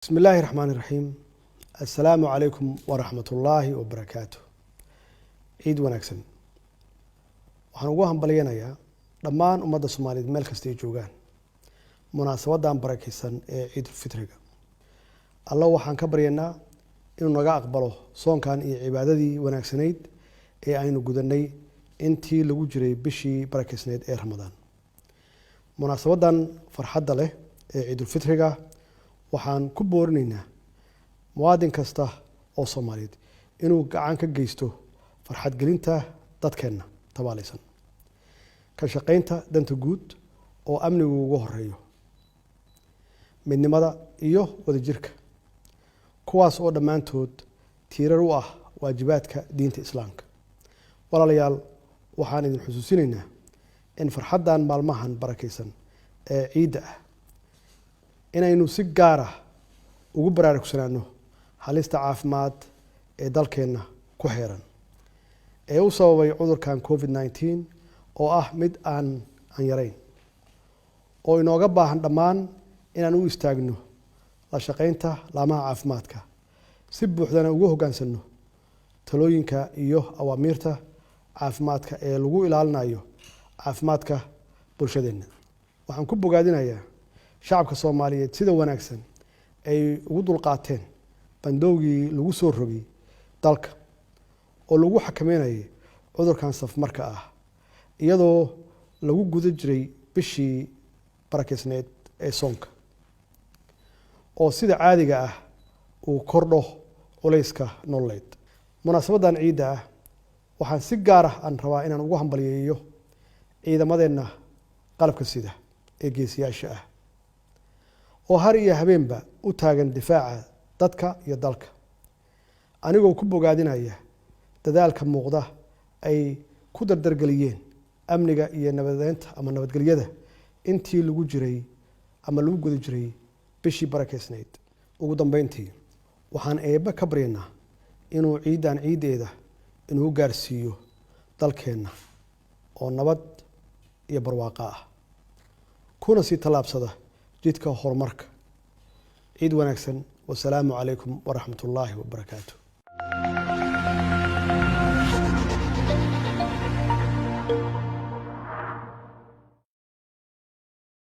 Bismi illaahi raxmaani raxiim. Assalaamu calaykum waraxmatullaahi wabarakaatu. Ciid wanaagsan. Waxaan ugu hambalyanayaa dhammaan ummadda Soomaaliyeed meel kasta ay joogaan munaasabadan barakeysan ee Ciidulfitriga. Alla waxaan ka baryaynaa inuu naga aqbalo soonkan iyo cibaadadii wanaagsanayd ee aynu gudanay intii lagu jiray bishii barakeysneyd ee Ramadaan. Munaasabadan farxadda leh ee Ciidulfitriga waxaan ku boorinaynaa muwaadin kasta oo Soomaaliyeed inuu gacan ka geysto farxadgelinta dadkeenna tabaalaysan, ka shaqeynta danta guud oo amnigu ugu horeeyo, midnimada iyo wadajirka, kuwaas oo dhammaantood tiirar u ah waajibaadka diinta Islaamka. Walaalayaal, waxaan idin xusuusinaynaa in farxaddan maalmahan barakeysan ee ciidda ah inaynu si gaar ah ugu baraarugsanaano halista caafimaad ee dalkeenna ku xeeran ee u sababay cudurkan COVID-19, oo ah mid aan yarayn oo inooga baahan dhammaan inaan u istaagno la shaqeynta laamaha caafimaadka, si buuxdana ugu hoggaansanno talooyinka iyo awaamiirta caafimaadka ee lagu ilaalinayo caafimaadka bulshadeenna. Waxaan ku bogaadinayaa shacabka Soomaaliyeed sida wanaagsan ay ugu dulqaateen bandowgii lagu soo rogay dalka oo lagu xakameynayay cudurkan safmarka ah, iyadoo lagu guda jiray bishii barakeysneed ee soonka, oo sida caadiga ah uu kordho culayska nololeed. Munaasabaddan ciidda ah waxaan si gaar ah aan rabaa inaan ugu hambalyeeyo ciidamadeenna qalabka sida ee geesiyaasha ah oo har iyo habeenba u taagan difaaca dadka iyo dalka, anigoo ku bogaadinaya dadaalka muuqda ay ku dardargeliyeen amniga iyo nabadeynta ama nabadgelyada intii lagu jiray ama lagu guda jiray bishii barakeysnayd. Ugu dambeyntii, waxaan Eebbe ka baryaynaa inuu ciiddan ciiddeeda inuu gaarsiiyo dalkeenna oo nabad iyo barwaaqo ah, kuna sii tallaabsada jidka horumarka. Ciid wanaagsan. Wasalaamu calaykum waraxmatullaahi wabarakaatu.